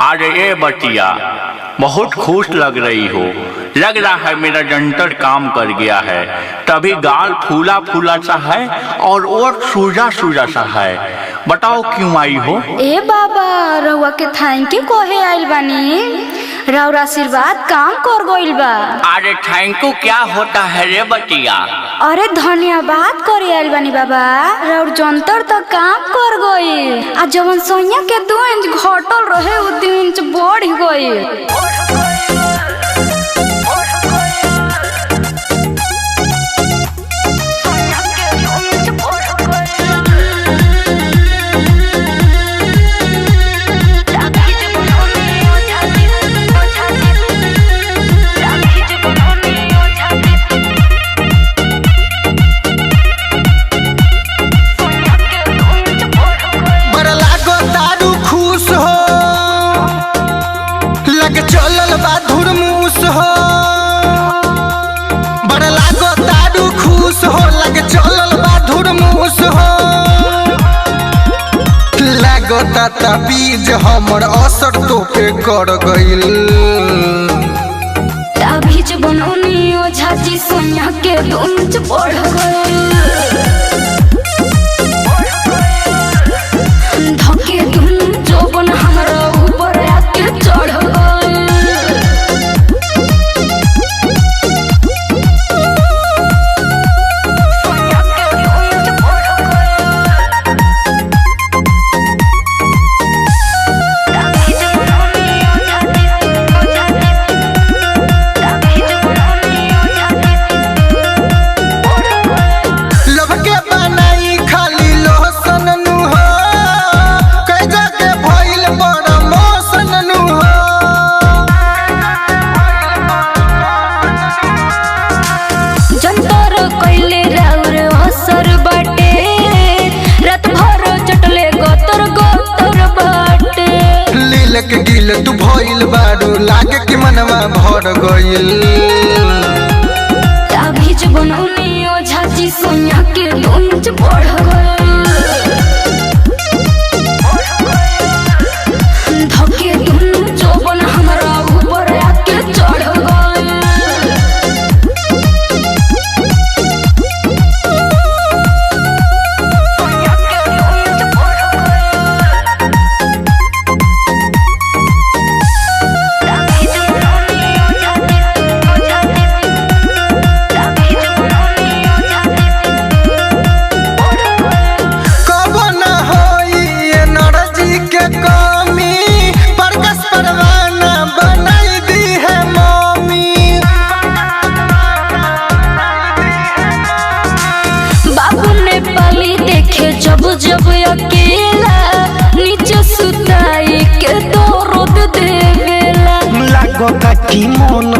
अरे ए बटिया, बहुत खुश लग रही हो। लग रहा है मेरा जंतर काम कर गया है, तभी गाल फूला फूला सा है और सूजा सूजा सा है। बताओ क्यों आई हो? ए बाबा, रउआ के thank you कहे आइल बानी। रउरा आशीर्वाद काम कर गइल बा। अरे thank you क्या होता है रे बटिया? अरे धन्यवाद करे आइल बानी बाबा। रउर जंतर तो काम कर गइल आ जवन सोनिया के 2 इंच घटल रहे उ 2 इंच बढ़ गइल। बड़ लागो तारू खुश हो, लग चलल बा धुरमुस हो। बड़ लागो तारू खुश हो, लग चलल बा धुरमुस हो। लागो ताता बीज हमर असर तोपे कर गइल। ताबीज बनौनी ओझा जी, सोनिया के 2 इंच बढ़ गइल। धके दुनु जोबन हमरा ऊपर आके चढ़ गइल। लभ के बनाई खाली लोहसन नु हो, कैजा के भइल बड़ मोसन नु हो। जंतर कइले राउर असर बाटे, रात भर चटले गतर गतर बाटे। लीलक गिल तू भइल बारू, लागे कि मनवा भर गइल। ताबीज बनौनी ओझा जी, सोनिया के 2 इंच बढ़ गइल। धके दुनु जोबन हमरा ऊपर आके चढ़ गइल। कबो न होई एनर्जी के कमी, प्रकाश परवाना बनाई दी है मम्मी। बाबू ने पाली देखे जब जब अकेला, नीचे सुताई के दर्द देवेला। लागता कि मन